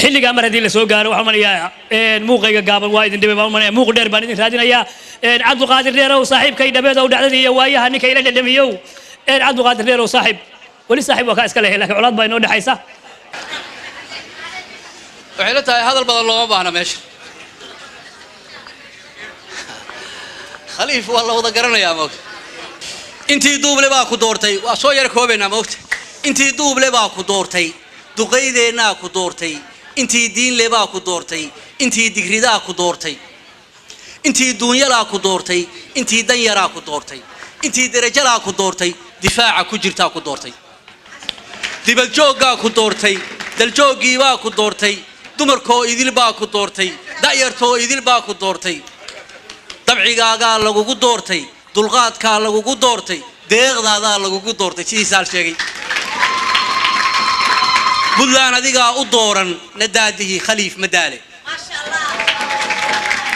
Xilligaa mar haddii la soo gaaro, waxaan umanayaa muuqayga gaaban waa idin dhibay baan umanaya, muuq dheer baan idin raadinayaa. Cabduqaadir Dheerow, saaxiibkay dhabeedow, dhacdadii iyo waayaha ninka ila dhedhamiyow. Cabduqaadir Dheerow, saaxiib weli saaxiib waa kaa iska lehe, lakiin colaad baa inoo dhexaysa. Waxay la tahay hadal badan looma baahna meesha. Khaliif waa la wada garanayaa, moogta. Intii duuble baa ku doortay, waa soo yara koobaynaa, moogta. Intii duuble baa ku doortay, duqaydeennaa ku doortay, intii diinle baa ku doortay, intii digridaa ku doortay, intii duunyalaa ku doortay, intii danyaraa ku doortay, intii derajalaa ku doortay, difaaca ku jirtaa ku doortay, dibadjooggaa ku doortay, daljooggiibaa ku doortay, dumarkoo idil baa ku doortay, da'yartoo idil baa ku doortay, dabcigaagaa lagugu doortay, dulqaadkaa lagugu doortay, deeqdaadaa lagugu doortay. Sidiisaal sheegay, Buntland adigaa u dooran nadaadihii Khaliif Madaale.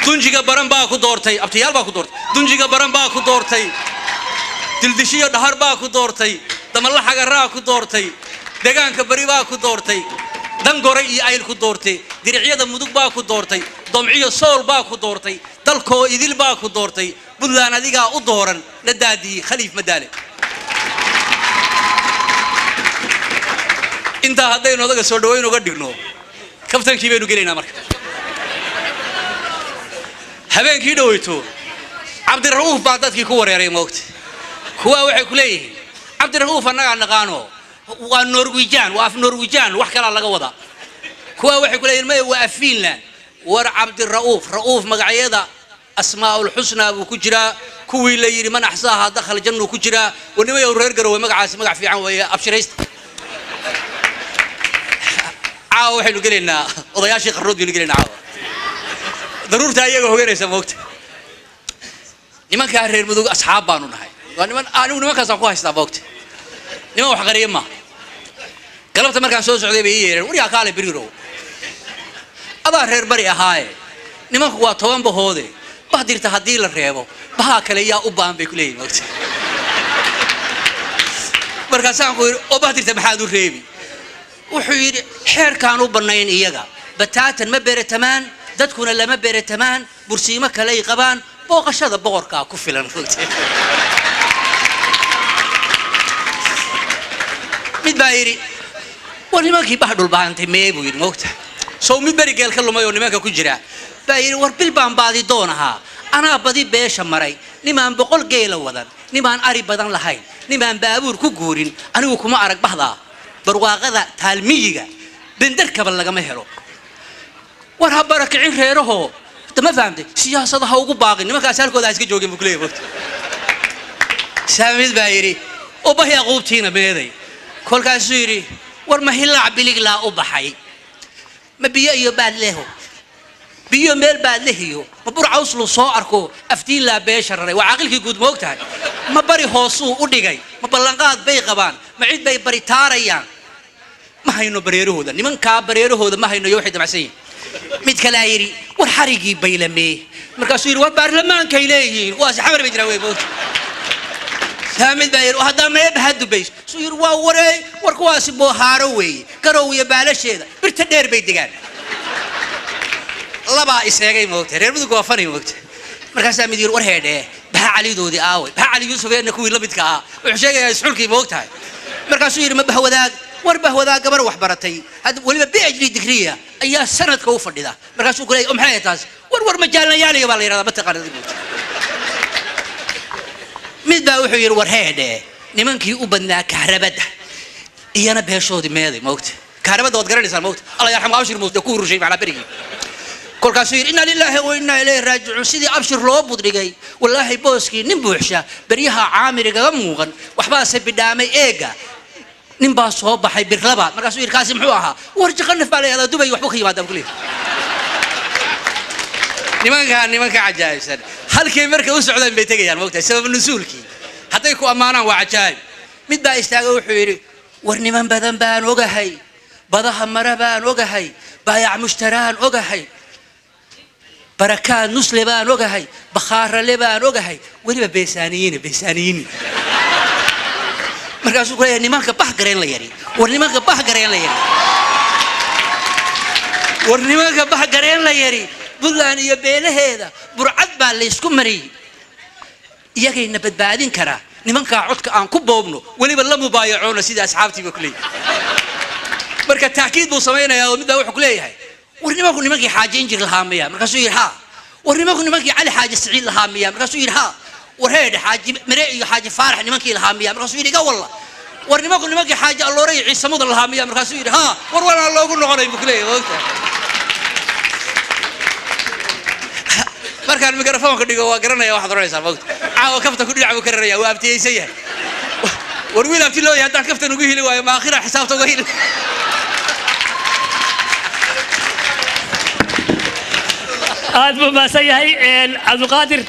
Dunjiga Baran baa ku doortay, abtiyaal baa ku doortay, dunjiga Baran baa ku doortay, dildishiyo Dhahar baa ku doortay, Damalla Xagaraa ku doortay, degaanka Bari baa ku doortay, Dangoray iyo Ayl ku doortay, Diricyada Mudug baa ku doortay, Domciyo Sool baa ku doortay, dalkoo idil baa ku doortay. Buntland adigaa u dooran nadaadihii Khaliif Madaale. Intaa haddaynu odaga soo dhawayn uga dhigno, kaftankii baynu gelaynaa. Marka habeenkii dhaweyto Cabdira'uuf baa dadkii ku wareeray, moogta. Kuwaa waxay ku leeyihiin Cabdira'uuf annagaa naqaano, waa Norwijan, waa af Norwijan, wax kalaa laga wadaa. Kuwaa waxay ku leeyihin maya, waa af Finland. War Cabdira'uuf, Ra'uuf magacyada asmaa'ulxusnaa buu ku jiraa, kuwii la yidhi man axsaaha dakhala jannuu ku jiraa. Warnimayow reer Garowe, magacaasi magac fiican weeye, abshiraysta. Caawa waxaynu gelaynaa odayaashii qarnood baynu gelaynaa caawa, daruurta iyaga hoganaysa, moogta. Nimankaa reer Mudug asxaab baanu nahay, waa niman anigu nimankaasaan ku haystaa, moogta, niman wax qariya maaha. Galabta markaan soo socday bay ii yeereen, waryaa kaale berirow, adaa reer bari ahaaye, nimanku waa 10 bahoode, bahdirta haddii la reebo bahaa kale yaa u baahan bay ku leeyihin, moogta. Markaasaan ku yidhi, oo bahdirta maxaad u reebi? Wuxuu yidhi, xeerkaan u bannayn iyaga, bataatan ma beretamaan, dadkuna lama beretamaan, bursiimo kaley qabaan, booqashada boqorkaa ku filan, moogta. Mid baa yidhi, war nimankii bah dhulbaantay mee buu yidhi, moogta. Sow mid berigeel ka lumay oo nimanka ku jira baa yidhi, war bil baan baadi doon ahaa, anaa badi beesha maray, nimaan 100 geela wadan, nimaan ari badan lahayn, nimaan baabuur ku guurin, anigu kuma arag bahdaa. Barwaaqada taalmiyiga benderkaba lagama helo. War ha barakicin reeraho, ma fahamtay? Siyaasada ha ugu baaqin nimankaas, halkooda ha iska joogin buu kuleeyahy, moogta. Saamid baa yidhi, oo bahi aquubtiina meeday? Kolkaasuu yidhi, war ma hilaac biliglaa u baxay, ma biyo iyo baadleho, biyo meel baadlehiyo, ma burcawslu soo arko aftiinlaa beesha raray? Waa caaqilkii guud, ma og tahay? Ma bari hoosuu u dhigay? Ma ballanqaad bay qabaan? Ma cid bay bari taarayaan? Ma hayno bareerahooda, nimankaa bareerahooda ma hayno iyo waxay damacsan yihin. Mid kalaa yidhi, war xarigii baylamee? Markaasuu yidhi, war baarlamaankay leeyihiin, kuwaasi xamar bay jiraan wey, moogta. Saamid baa yidhi, haddaa meeba ha dubays? Suu yidhi, waa wareey, war kuwaasi boohaaro weeye, Garow iyo baalasheeda birta dheer bay degaan. Labaa is eegay, moogta, reer Mudug waa fani, moogta. Markaasaa mid yidhi, war heedhee, baha Calidoodii aaway? Baha Cali Yuusufeenna kuwii la midka ahaa wuxuu sheegayaa isxulkii, moogtahay. Markaasuu yidhi, ma Bahwadaag? War Bahwadaag gabar wax baratay hadda weliba PhD digriya ayaa sanadka u fadhida. Markaasuu ku leeyay, oo maxay taas? War war majaalnayaaliga baa la yidhahdaa, ma taqaanad, moogta. Mid baa wuxuu yidhi, war heedhee, nimankii u badnaa kahrabadda iyana beeshoodii meeday? Moogta, kahrabadda waad garanaysaan, moogta, Alla yarxamu Abshir Muuse ku hurushay macnaa berigii. Kolkaasuu yidhi, inna lilaahi wa innaa ilayhi raajicuun. Sidii Abshir loo buddhigay, wallaahi booskii nin buuxsha beryaha Caamir igaga muuqan, waxbaase bidhaamay eega, nin baa soo baxay birlaba. Markaasuu yidhi, kaasi muxuu ahaa? War Jaqanaf baa la yahdaa, Dubay waxbu ka yimaadaa buu leeyahay. Nimankaa nimanka cajaa'ibsan, halkay marka u socdaan bay tegayaan, moogtahay. Sabab nusuulkii hadday ku ammaanaan waa cajaa'ib. Mid baa istaagay, wuxuu yidhi, war niman badan baan ogahay, badaha mara baan ogahay, baayac mushtaraan ogahay, barakaad nusle baan ogahay, bakhaarale baan ogahay, weliba beesaaniyiin beesaaniyiin. Markaasuu ku leeyahay, nimanka bah gareen la yari, war nimanka bah gareen la yari. War nimanka bah gareen la yari, Puntland iyo beelaheeda burcad baa laysku mariyey, iyagayna badbaadin karaa. Nimankaa codka aan ku boobno, weliba la mubaayacoona sida asxaabtiiba ku leeyahay. Marka taakiid buu samaynayaa oo midbaa wuxuu ku leeyahay, war nimanku nimankii Xaaji Injir lahaa miya? Markaasuu yidhi, haa. War nimanku nimankii Cali Xaaji Siciid lahaa miya? Markaasuu yidhi, haa. War heedhe, Xaaji Mere iyo Xaaji Faarax nimankii lahaa miya? Markaasuu yidhi, iga walla. War nimanku nimankii Xaaji Alloore iyo Ciise Mudan lahaa miya? Markaasuu yidhi, haa. War waanaan loogu noqonay buu ku leeyahay, maogtahay? Markaan mikrofoonka dhigo waa garanaya waxaad oranaysaa, maogta caawa kafta ku dhinac buu ka raraya, waa abtiyeysan yahay. War wiil abti loo yahay, haddaan kaftan ugu heli waayo, ma aakhira xisaabta uga heli. Aad buu mahadsan yahay Cabdiqaadir.